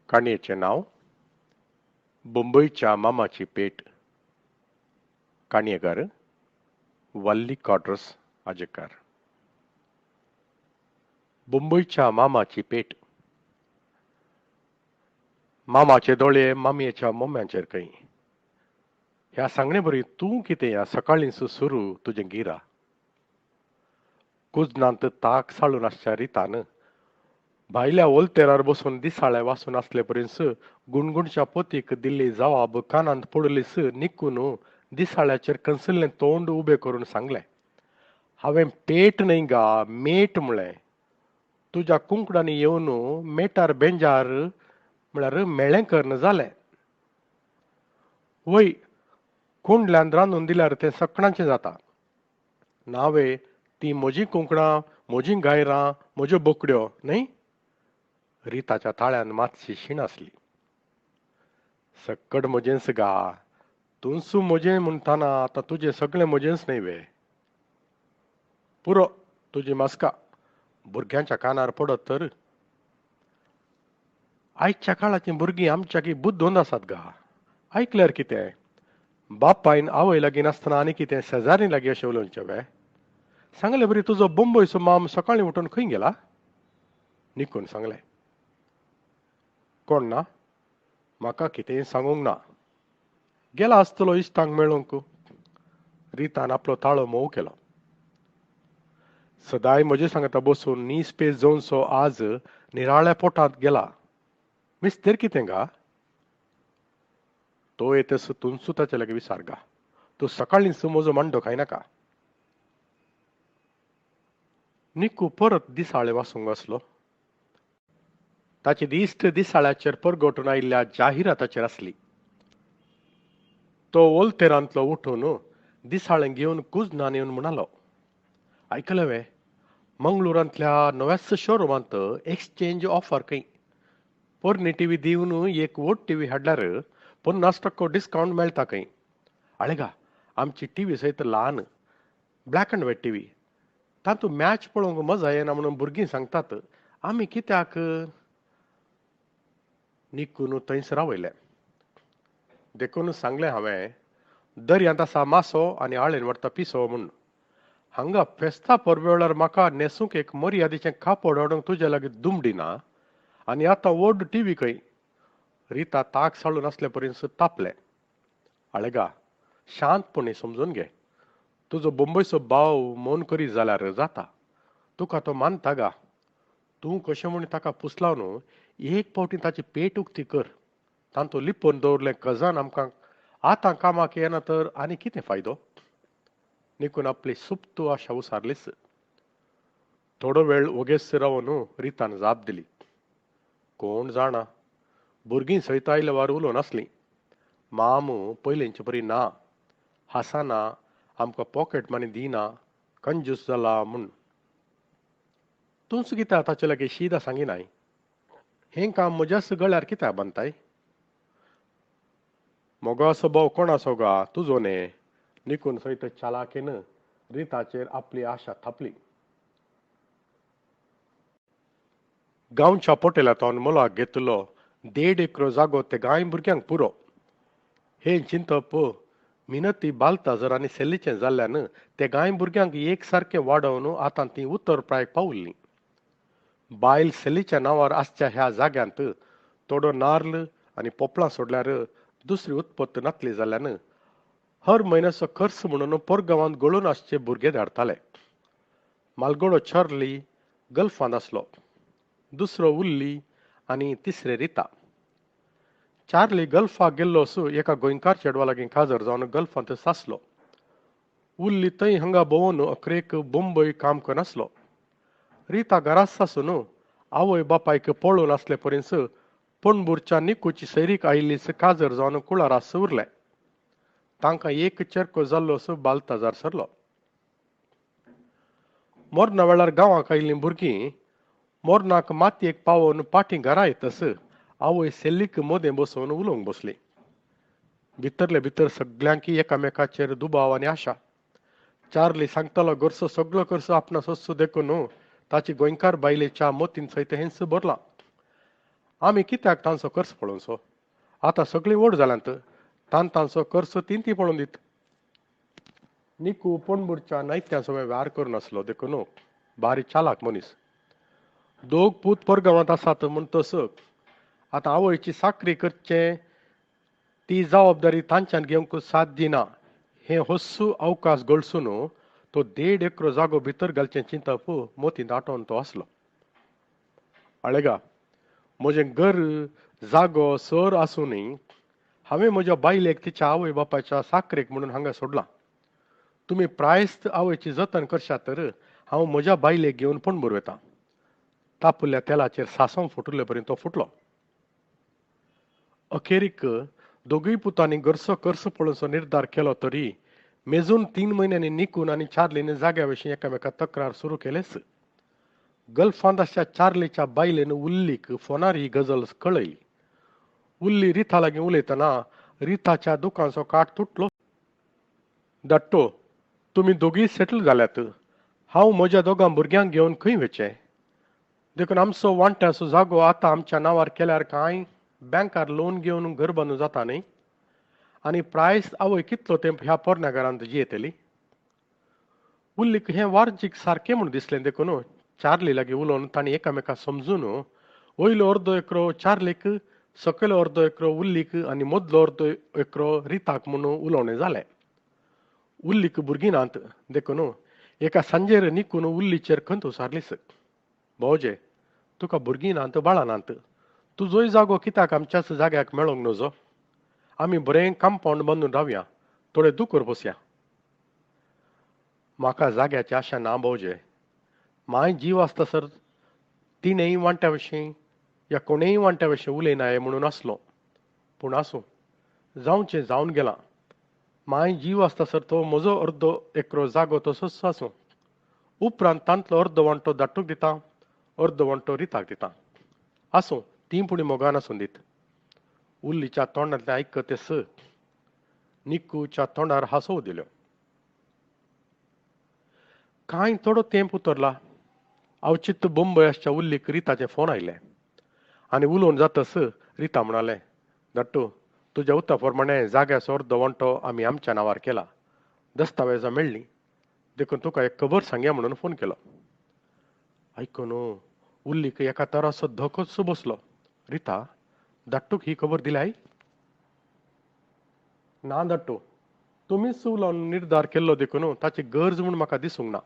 काणयेचें नांव मुंबयच्या मामाची पेट. काणयेकार वल्ली कॉड्रस आजेकार. मुंबयच्या मामाची पेट. मामाचे दोळे मामयेच्या मोम्यांचेर खंय. ह्या सांगणे बरी तूं कितें ह्या सकाळींच सुरू तुजें गिरा. कुजनांत ताक साळून आसच्या रितान भायल्या ओलतेरार बसून दिसाळें वाचून आसले परीस गुणगुणच्या पोतीक दिल्ली जवाब कानांत पडलीस निकून दिसाळ्याचेर कंसल्लें तोंड उबें करून सांगलें, हांवें पेट न्हय गा मेट म्हळें. तुज्या कुंकडांनी येवन मेटार बेंजार म्हळ्यार मेळें कर्ण जालें. वय कुंडल्यान रांदून दिल्यार तें सकणाचें जाता. नावे तीं म्हजीं कुंकडां, म्हजीं गायरां, म्हज्यो बोकड्यो न्हय. रिताच्या ताळ्यान मातशी शीण आसली. सक्कड म्हजेंच गा, तूंच म्हजें म्हणटाना आतां तुजें सगळें म्हजेंच न्हय वे. पुरो तुजी मास्का भुरग्यांच्या कानार पडत तर. आयच्या काळाचीं भुरगीं आमच्याकी बुद्दोंद आसात गा. आयकल्यार कितें, बापायन आवय लागीं नासतना आनी कितें शेजारी लागीं अशें उलोवचें वे. सांगले बरी तुजो बोंबयचो माम सकाळीं उठून खंय गेला? निकून सांगलें, कोण ना, म्हाका कितेंय सांगूंक ना. गेला आसतलो इश्टांक मेळूंक. रितान आपलो ताळो मोव केलो. सदांय म्हजे सांगता बसून नीस पेज जावनसो आज निराळ्या पोटांत गेला. मिस्तेर कितें गा? तो येतस तुमचो ताचे लागीं विचार गा. तूं सकाळींच म्हजो मांडो खायनाका. निकू परत दिसाळें वाचूंक आसलो. ताची दिश्ट दिसाळ्याचेर परगटून आयिल्ल्या जाहिराताचेर आसली. तो ओलतेरांतलो उठून दिसाळें घेवन कुजनान येवन म्हणालो, आयकलें वे, मंगळुरांतल्या नव्याच शोरुमांत एक्सचेंज ऑफर खंय. पोरणी टिवी दिवन एक व्हड टिवी हाडल्यार 50% डिस्कावंट मेळटा खंय. आळे गा, आमची टिवी सयत ल्हान ब्लॅक अँड व्हायट टिवी, तातूंत मॅच पळोवंक मजा येना म्हणून भुरगीं सांगतात. आमी कित्याक? निकून थंयच रावयलें. देखून सांगलें हांवें, दर्यांत आसा मासो आनी आळेन व्हरता पिसो म्हूण. हांगा फेस्ता परबे वेळार म्हाका न्हेसूंक एक मर्यादेचें कापड हाडूंक तुजे लागीं दुमडी ना आनी आतां व्हड टिवी खंय. रिता ताक साळून आसले परीस तापलें. आळेगा, शांतपणी समजून घे. तुजो बोंबयचो भाव मौन करीत जाल्यार जाता. तुका तो मानता गा. तूं कशें म्हूण ताका पुसलावन एक फावटी ताची पेट उक्ती कर. तांतूं लिपोवन दवरलें कजान आमकां आतां कामाक येना तर आनी कितें फायदो? निकून आपली सुप्त आशा उसारलीच. थोडो वेळ वोगेच रावन रितान जाप दिली, कोण जाणा, भुरगीं सयत आयले वार उलोवन आसलीं. माम पयलींचे परी ना, हासाना, आमकां पॉकेट मनी दिना, कंजूस जाला म्हूण. तूंच कित्याक ताचे लागीं शीदा सांगिनाय? हें काम म्हज्याच गळ्यार कित्याक बांदताय? म्हगो असो भाव कोणाचो गा, तुजो न्ही. निकून सयत चालाकेन रिताचेर आपली आशा थापली. गांवच्या पटेलांतल्यान मोलाक घेतिल्लो 1.5 एकरो जागो ते गांय भुरग्यांक पुरो. हें चिंतप मिनती बालताजर आनी सेल्लीचें जाल्ल्यान ते गांय भुरग्यांक एक सारकें वाडोवन आतां तीं उत्तर प्रायक पावल्लीं. बायल सेल्लीच्या नांवार आसच्या ह्या जाग्यांत थोडो नार्ल आनी पोपळां सोडल्यार दुसरी उत्पत्त नातली जाल्ल्यान हर म्हयन्याचो खर्च म्हणून परगांवांत गळून आसचे भुरगे धाडटाले. मालगडो चार्ली गल्फांत आसलो, दुसरो उल्ली आनी तिसरे रिता. चार्ली गल्फाक गेल्लो एका गोंयकार चेडवा लागीं काजर जावन गल्फांत सासलो. उल्ली थंय हांगा भोंवन अखरेक बोंबय काम करनासलो. रिता घराच आसून आवय बापायक पळोवन आसले परीस पणबूरच्या निकूची सैरीक आयिल्लीच काजर जावन कुळारास उरलें. तांकां एक चेरको जाल्लो बालताजार सरलो. मोरना वेळार गांवाक आयिल्लीं भुरगीं मोरनाक मातयेक पावोवन पाटीं घरा येतस आवय सेल्लीक मदें बसोवन उलोवंक बसली. भितरले भितर सगल्यांकी एकामेकाचेर दुबाव आनी आशा. चार्ली सांगतालो घरचो सगलो खर्च आपणा सोदचो देखून ताची गोंयकार बायलेच्या मतीन सयत हेंच भरलां. आमी कित्याक तांचो खर्च पळोवचो? आतां सगळीं व्हड जाल्यांत, तान तांचो खर्च तीं तीं पळोवन दीत. निकू पणबूरच्या नायत्या सवें व्यार करून आसलो देखून बारी चालाक मनीस. दोग पूत परगांवांत आसात म्हणटच आतां आवयची चाकरी करचें ती जबाबदारी तांच्यान घेवंक साध्य ना हें हस्सू अवकाश गळसून तो देड एकरो जागो भितर घालचें चिंतप मतींत आठोवन तो आसलो. आळेगा, म्हजें घर जागो सर आसूनय हांवें म्हज्या बायलेक तिच्या आवय बापायच्या साकरेक म्हणून हांगा सोडलां. तुमी प्रायस्त आवयची जतन करशात तर हांव म्हज्या बायलेक घेवन पणबूर वता. तापुल्ल्या तेलाचेर सासव फुटिल्ले परी तो फुटलो. अखेरीक दोगूय पुतांनी घरचो खर्च पळोवचो निर्धार केलो तरी मेजून 3 म्हयन्यांनी निकून आनी चार्लीन जाग्या विशीं एकामेका तक्रार सुरू केलेच. गल्फांत आसच्या चार्लीच्या बायलेन उल्लीक फोनार ही गजल कळयली. उल्ली रिता लागीं उलयतना रिताच्या दुकांचो काट तुटलो. धाडटो, तुमी दोगूय सेटल जाल्यात, हांव म्हज्या दोगां भुरग्यांक घेवन खंय वचें? देखून आमचो वांट्याचो जागो आतां आमच्या नांवार केल्यार कांय बँकार लोन घेवन घर बांदूं जाता न्ही? आनी प्रायस आवय कितलो तेंप ह्या पोरण्या घरांत जियेतली? उल्लीक हें वार्जीक सारकें म्हूण दिसलें देखून चार्ली लागीं उलोवन तांणी एकामेका समजून वयलो अर्दो एकरो चार्लीक, सकयलो अर्दो एकरो उल्लीक आनी मदलो अर्दो एकरो रिताक म्हूण उलोवणें जालें. उल्लीक भुरगीं नात देखून एका सांजेर निकून उल्लीचेर खंत उसारलीच. भावजे, तुका भुरगीं नात बाळां नात, तुजोय जागो कित्याक आमच्याच जाग्याक मेळोंक नजो? आमी बरें कंपावंड बांदून रावया, थोडे दुकर पोसया. म्हाका जाग्याची आशा ना भावजे. माय जीव आसता सर तिणेंय वांट्या विशीं या कोणेंय वांट्या विशीं उलयनाय म्हणून आसलो, पूण आसूं, जावचें जावन गेलां. माय जीव आसता सर तो म्हजो अर्दो एकरो जागो तसोच आसूं. उपरांत तांतलो अर्दो वांटो धाडटूक दिता, अर्दो वांटो रिताक दिता. आसूं, तीं पुणी मोगान आसूं दीत. उल्लीच्या तोंडांतलें आयकतेस निकूच्या तोंडार हांसो दिल्यो. कांय थोडो तेंप उतरला. अवचित बंबय आसच्या उल्लीक रिताचें फोन आयलें आनी उलोवन जातच रिता म्हणालें, धाडटू, तुज्या उतरा प्रमाणें जाग्याचो अर्दो वांटो आमी आमच्या नांवार केला, दस्तावेजां मेळ्ळीं, देखून तुका एक खबर सांगया म्हणून फोन केलो. आयकून उल्लीक एका तराचो धकोच बसलो. रिता, धाडटूक ही खबर दिल्याय? ना धाडटू, तुमीच उलोवन निर्धार केल्लो देखून ताची गरज म्हूण म्हाका दिसूंक ना.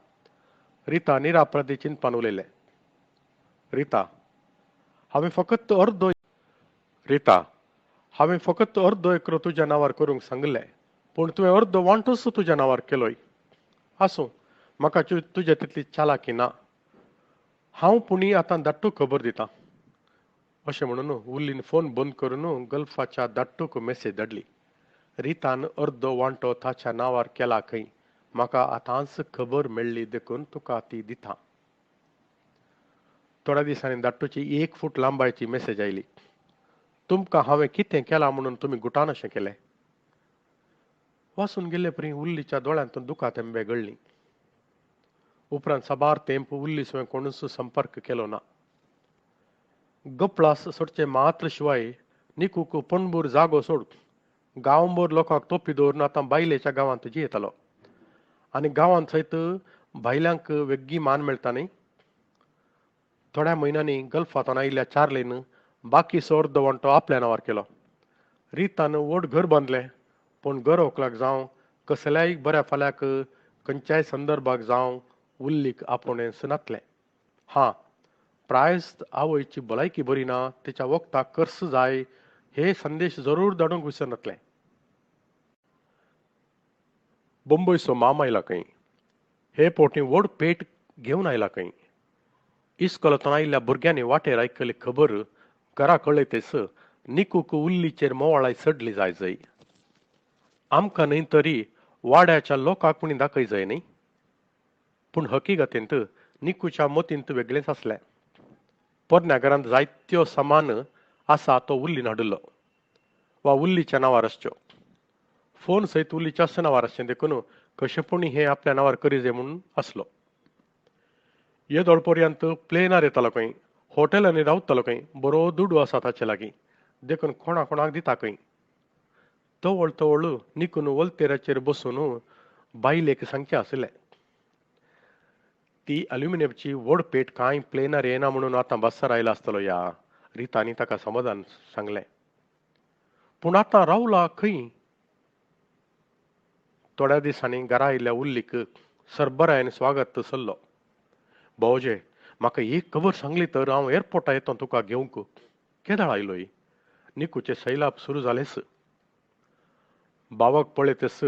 रिता निरापराधी चिंतपान उलयलें. रिता, हांवें फकत अर्दो रिता, हांवें फकत अर्दो एकरो तुज्या नांवार करूंक सांगिल्लें, पूण तुवें अर्दो वांटोच तुज्या नांवार केलोय. आसूं, म्हाका तुज्या तितली चालाकी ना. हांव पुणी आतां धाडटूक खबर दितां. अशें म्हणून उल्लीन फोन बंद करून गल्फाच्या धाडटूक मेसेज धाडली. रितान अर्दो वांटो ताच्या नांवार केला खंय, म्हाका आतांच खबर मेळ्ळी देखून तुका ती दिता. थोड्या दिसांनी धाडटूची 1 फूट लांबायची मेसेज आयली. तुमकां हांवें कितें केलां म्हणून तुमी गुटान अशें केलें? वासून गेल्ले परी उल्लीच्या दोळ्यांतून दुकां थेंबे गळ्ळीं. उपरांत साबार तेंप उल्ली सवें कोणूच संपर्क केलो ना. गपळास सोडचें मात्र शिवाय निकूक पणबूर जागो सोड गांवभर लोकांक तोपी दवरून आतां बायलेच्या गांवांत जियेतालो आनी गांवांत सयत बायल्यांक वेगळी मान मेळटा न्ही. थोड्या म्हयन्यांनी गल्फांतून आयिल्ल्या चार्लीन बाकीचो अर्दो वांटो आपल्या नांवार केलो. रितान व्हड घर बांदलें, पूण घर व्हंकलाक जावं कसल्याय बऱ्या फाल्याक खंयच्याय संदर्भाक जावं उल्लीक आपोवणेंच नातलें. हां, प्रायस्त आवयची भलायकी बरी ना, तिच्या वखदाक खर्च जाय हे संदेश जरूर धाडूंक विसरनातलें. बंबयचो माम आयला खंय, हे पोटी व्हड पेट घेवन आयला खंय. इस्कोलांतून आयिल्ल्या भुरग्यांनी वाटेर आयकल्ली खबर घरा कळयतेच निकूक उल्लीचेर मोवाळाय चडली जाय जय. आमकां न्हय तरी वाड्याच्या लोकांक पुणी दाखय जाय न्ही. पूण हकीगतींत निकूच्या मतींत वेगळेंच आसलें. पोरण्या घरांत जायत्यो सामान आसा तो उल्लीन हाडिल्लो वा उल्लीच्या नांवार आसच्यो. फोन सयत उल्लीच्याच नांवार आसचें देखून कशेंपुणी हें आपल्या नांवार करी जाय म्हूण आसलो. येदोळ पर्यंत प्लेनार येतालो खंय, हॉटेलांनी रावतालो खंय, बरो दुडू आसा ताचे लागीं, देखून कोणा कोणाक दिता खंय. तवळ तवळ निकून वल्तेराचेर बसून बायलेक सांगचें आशिल्लें. ती अल्युमिनियमची व्हड पेट कांय प्लेनार येना म्हणून आतां बस्सार आयला आसतलो ह्या रितांनी ताका समाधान सांगलें. पूण आतां रावला खंय? थोड्या दिसांनी घरा आयिल्ल्या उल्लीक सरबरायेन स्वागत चल्लो. भावजे, म्हाका एक खबर सांगली तर हांव एअरपोर्टा येतो तुका घेवंक. केदाळ आयलोय? निकूचें सैलाप सुरू जालेंच. भावाक पळयतच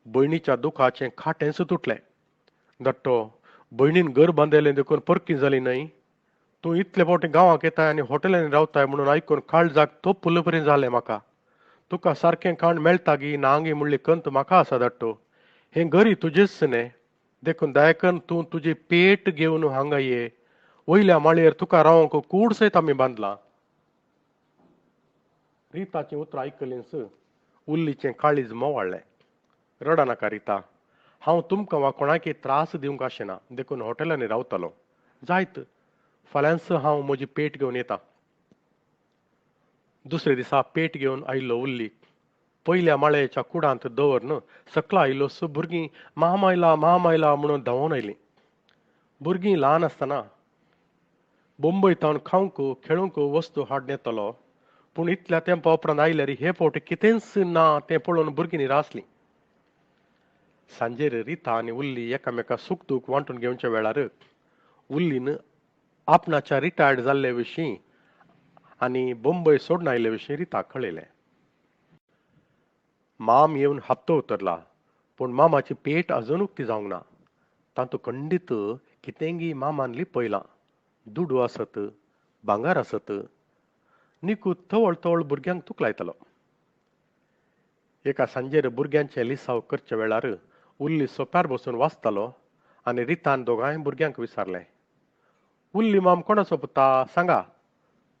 भयणीच्या दुखाचें खाटेंच तुटलें. धाडटो, भयणीन घर बांदलें देखून परकी जाली न्हय? तूं इतले फावटी गांवाक येताय आनी हॉटेलांनी रावताय म्हणून आयकून काळजाक तोपुल्ले परी जालें म्हाका. तुका सारकें खाण मेळटा गी ना गी म्हणली कंत म्हाका आसा धाडटो. हें घरी तुजेच न्ही, देखून दयाकन तूं तुजी पेट घेवन हांगा ये. वयल्या माळयेर तुका रावंक कूड सयत आमी बांदलां. रिताचीं उतरां आयकलींच उल्लीचें काळीज मोवाळ्ळें. रडा नाका रिता, हांव तुमकां वा कोणाकय त्रास दिवंक आशिना देखून हॉटेलांनी रावतालो. जायत, फाल्यांच हांव म्हजी पेट घेवन येता. दुसरे दिसा पेट घेवन आयिल्लो उल्ली पयल्या माळयेच्या कुडांत दवरून सकला आयिल्लोच भुरगीं माम आयला माम आयला म्हणून धांवून आयलीं. भुरगीं ल्हान आसतना बोंबय तावन खावंक खेळूंक वस्तू हाडून येतालो, पूण इतल्या तेंपा उपरांत आयल्यार हे फावटी कितेंच ना तें पळोवन भुरगीं निरासलीं. सांजेर रिता आनी उल्ली एकामेका सूख दूख वांटून घेवच्या वेळार उल्लीन आपणाच्या रिटायर्ड जाल्ले विशीं आनी बोंबय सोडून आयिल्ले विशीं रिताक कळयलें. माम येवन हप्तो उतरला, पूण मामाची पेट अजून उक्ती जावंक ना. तातूंत खंडीत कितेंगी मामान लिपयलां, दुडू आसत, भांगर आसत. निकू तवळ तवळ भुरग्यांक तुकलायतालो. एका सांजेर भुरग्यांचें लिसांव करच्या वेळार उल्ली सोप्यार बसून वाचतालो आनी रितान दोगांय भुरग्यांक विचारलें, उल्ली माम कोणाचो पुता सांगा.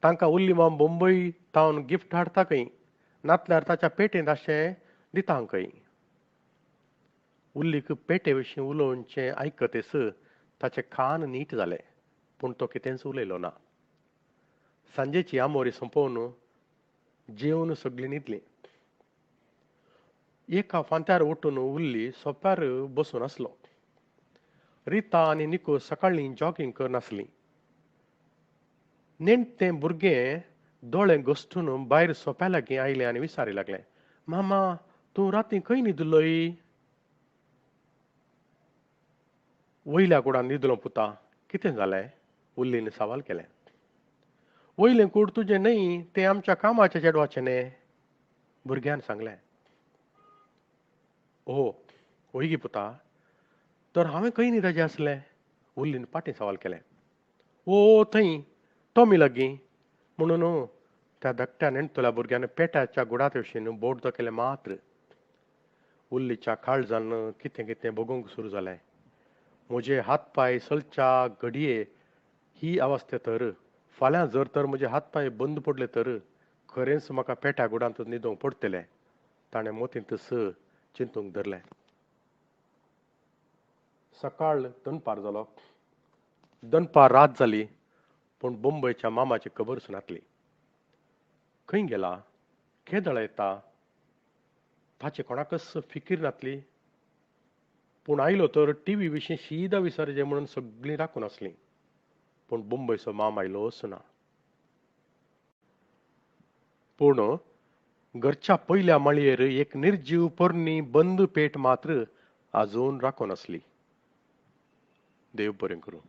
तांकां उल्ली माम बोंबय तावन गिफ्ट हाडटा खंय, नातल्यार ताच्या पेटेंत अशें दिता खंय. उल्लीक पेटे विशीं उलोवचें आयकतेच ताचे कान नीट जाले, पूण तो कितेंच उलयलो ना. सांजेची आमोरी सोंपोवन जेवन सगळीं न्हिदलीं. एका फांत्यार उठून उल्ली सोप्यार बसून आसलो. रिता आनी निको सकाळीं जॉगिंग करनासलीं. नेणटें भुरगें दोळे घसटून भायर सोप्या लागीं आयलें आनी विचारी लागलें, मामा तूं राती खंय न्हिदलोय? वयल्या कुडान न्हिदलो पुता, कितें जालें? उल्लीन सवाल केलें. वयलें कूड तुजें न्हय, तें आमच्या कामाच्या चेडवाचें न्ही, भुरग्यान सांगलें. ओ वय गी पुता, तर हांवें खंय न्हिदाचें आसलें? उल्लीन फाटीं सवाल केलें. ओ थंय टॉमी लागीं म्हणून त्या धाकट्या नेणटल्या भुरग्यान पेट्याच्या गुडात वशीन बोट दाखयलें मात्र. उल्लीच्या काळजान कितें कितें भोगूंक सुरू जालें. म्हजे हात पांय चलच्या घडये ही अवस्था तर फाल्यां जर तर म्हजे हात पांय बंद पडले तर खरेंच म्हाका पेट्या गुडांत न्हिदोवंक पडटलें, ताणें मोतींतच चिंतूंक धरलें. सकाळ दनपार जालो, दनपार रात जाली, पूण बोंबयच्या मामाची खबर सुनातली. खंय गेला, केदळ येता ताचे कोणाकच फिकीर नातली. पूण आयलो तर टीव्ही विशीं शीदा विसरचें म्हणून सगळीं राखून आसलीं. पूण बोंबयचो माम आयलोच ना. पूण घरच्या पयल्या माळयेर एक निर्जीव पोरणी बंद पेट मात्र अजून राखून आसली. देव बरें करूं.